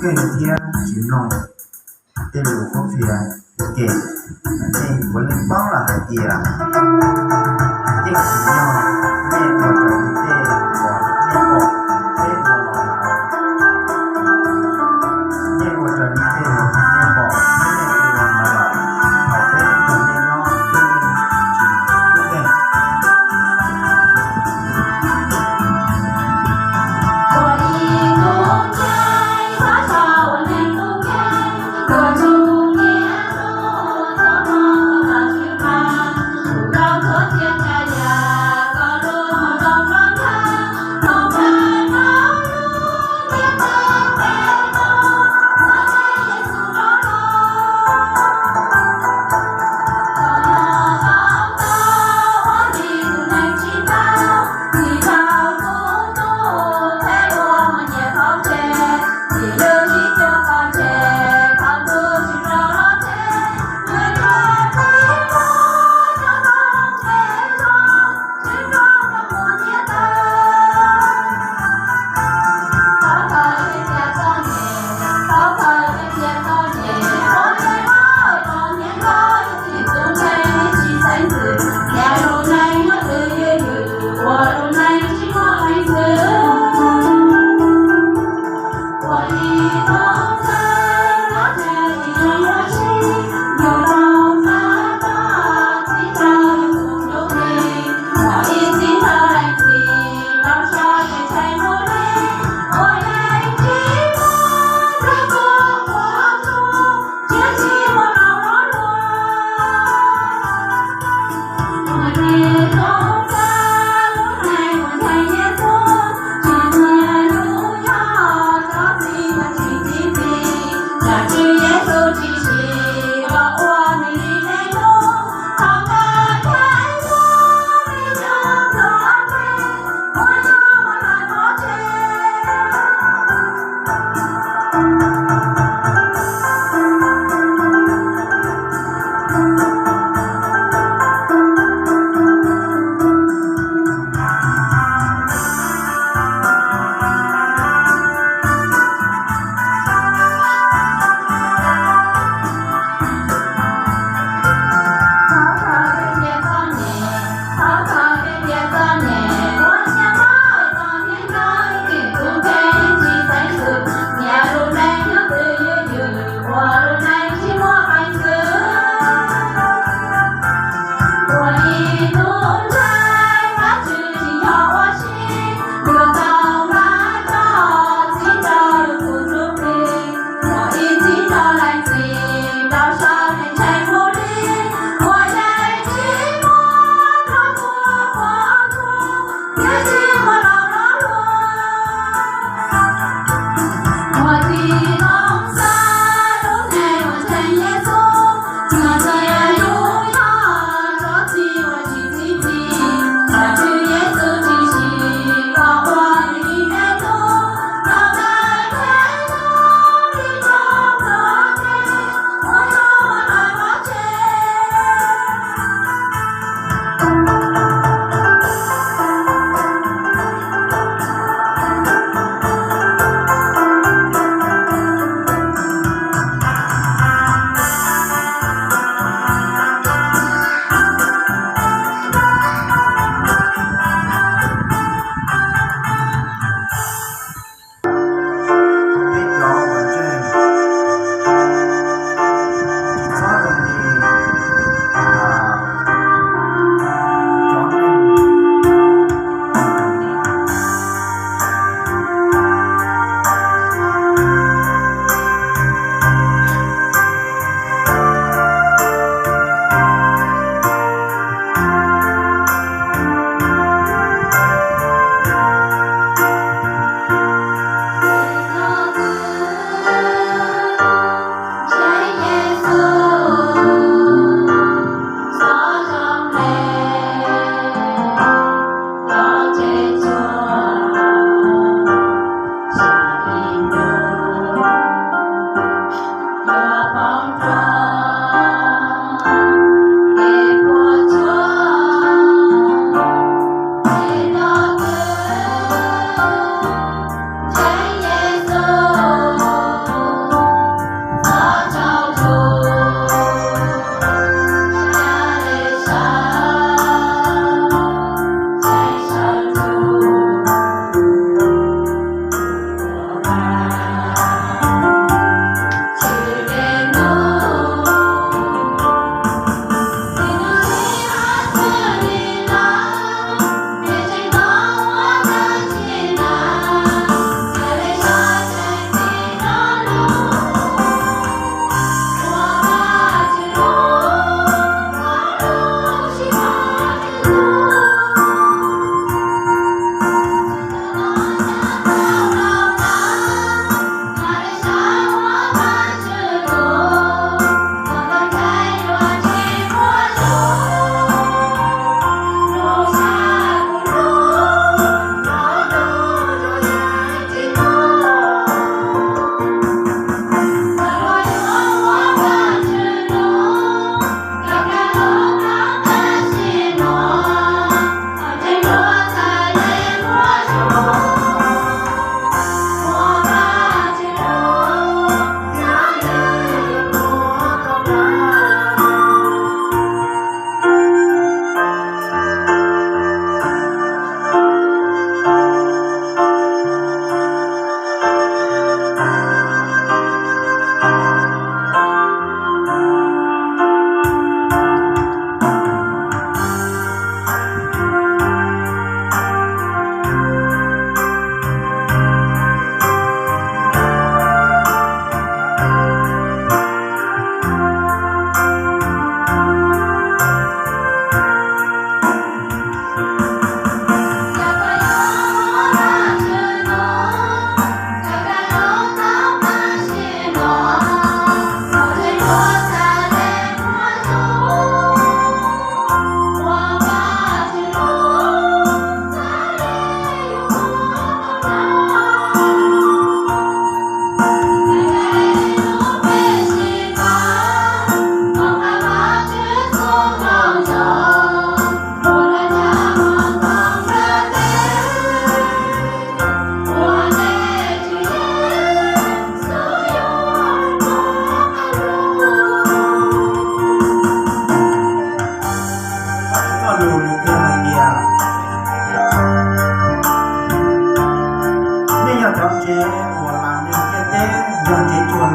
keej thiab tsis mloog tej lus qhuab qhia ua ke. Nej puav leej paub lawm hais tias yeej tsis yog nej ua raws li tej uas nej pom peb ua los lawm. Nej ua raws li tej uas nej pom thiab nej ua los lawm, thaum peb nrog nej nyob peb yeej tsis tub nkeeg.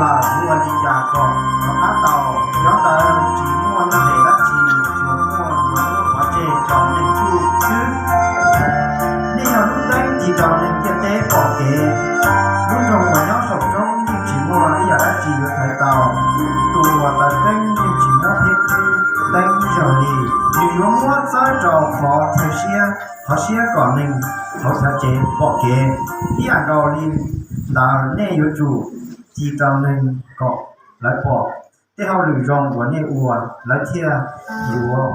lawm, ua li cas kom rov qab tau? Cov ntawd tsis muaj nyiaj ntev dab tsi, tsuas muaj yuav muab pov tseg rau neeg tsuj xwb. Nej yog lub teeb ci rau neeg ntiaj teb pom kev. Lub nroog uas nyob saum roob yeej tsis muaj ib yam dab tsi yuav thaiv tau. Tus uas taws teeb yeej tsis muab thiab khwb teeb ib zaug li, nws yuav muab txawb rau qhov chaw siab, qhov siab kom neeg hauv chav tsev pom kev. Ib yam nkaus li ntawd nej yuav tsum ci rau neeg kom lawv pom tej hauj lwm zoo uas nej ua, lawv thiaj yuav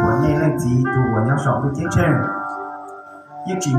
ua nej Leej Txiv tus uas nyob saum ntuj ceeb tsheej. Yeej tsis